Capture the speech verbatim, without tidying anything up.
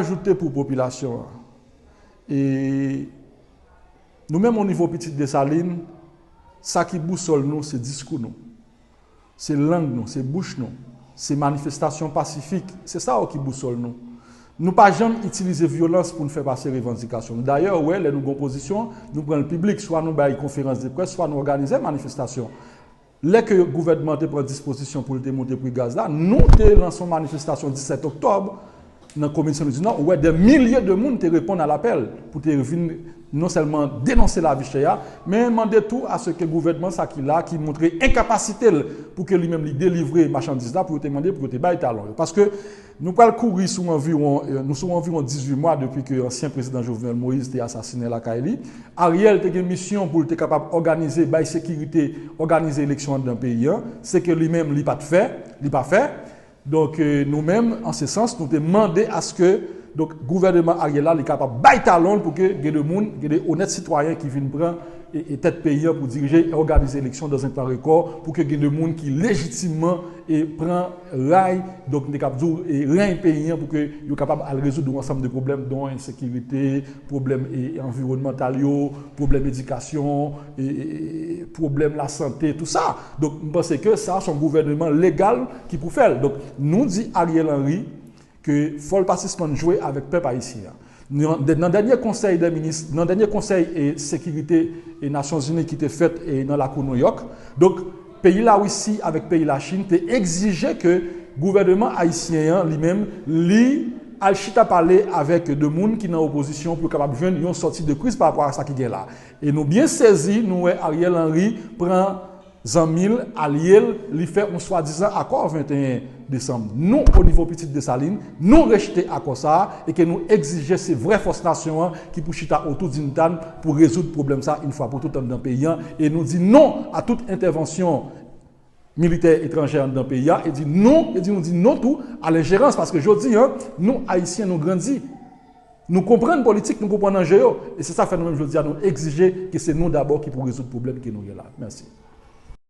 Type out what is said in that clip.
Ajoute pou popilasyon an. E nou menm o nivo Pitit Desalin, sa ki bousòl nou, se diskou nou. Se lang nou, se bouch nou, se manifestasyon pasifik, se sa yo ki bousòl nou. Nou pa janm itilize vyolans pou n fè pase revandikasyon nou. Dayè, ou wè, lè nou gen yon pozisyon, nou pran l piblik, swa nou bay konferans de près, swa nou òganize manifestasyon. Lè ke gouvènman te pran dispozisyon pou l te monte pri gaz la, nou te lanse yon manifestasyon disèt oktòb nan komin Sen Lwi di Nò, ou wè dè milye de moun te reponn a lapèl pou te vin non sèlman denonse lavi chè a, men mande tou a se ke gouvènman sa ki la, ki montre enkapasite l pou ke li menm li delivre machandiz la, pou yo te mande pou yo te bay talon yo. Paske nou pral kouri sou anviwon, eh, nou sou anviwon dizuit mwa depi ke ansyen prezidan Jovenel Moïse te asasinen lakay li. Ariel te gen misyon pou l te kapab òganize, bay sekirite, òganize eleksyon anndan peyi an. Se ke li menm, li pa t fè, li pa fè. Donk, eh, nou menm, an se sans, nou te mande aske, donk, gouvènman Ariel la, li kapab bay talon l pou ke gen de moun, gen de onèt sitwayen ki vin pran e, e tèt peyi an pou dirije e òganize eleksyon dans un temps record, pou ke gen de moun ki lejitimman e pran ray, donk, nou te kab di w, e reny peyi an pou ke yo kapab al rezoud yon ansanm de pwoblèm, dont ensekirite, pwoblèm e anviwònmantal yo, pwoblèm edikasyon, e, e, e pwoblèm lasante, tou sa. Donk, m panse ke sa se yon gouvènman legal ki pou fè l. Donk, nou di Ariel Henry ke fò l pa sispann jwe avèk pèp ayisyen an. Nan, nan dènye konsèy dè minis, nan dènye konsèy e sekirite e Nasyonzini ki te fèt e nan lakou Nouyòk, donk, peyi Larisi avèk peyi Lachin te egzije ke gouvènman ayisyen an li menm, li al chita pale avèk de moun ki nan opozisyon pou yo kapab jwenn yon sòti de kriz pa rapò a sa ki gen la. E nou byen sezi, nou wè Ariel Henry pran zanmi l, alye l, li fè yon swadizan akò venteyen desanm. Nou, o nivo Pitit Desalin, nou rejte akò sa a e ke nou egzije se vrè fòs nasyon an ki pou chita otou d'une table pou rezoud pwoblèm sa a yon fwa pou tout anndan peyi an. E nou di non a tout entèvansyon militè etranjè anndan peyi a e di non, e di nou di non tou a lenjerans, paske jodi a, nou, Ayisyen, nou grandi. Nou konprann politik, nou konprann anje yo. E se sa fè nou menm jodi a, nou egzije ke se nou dabò ki pou rezoud pwoblèm ke nou gen la. Mèsi.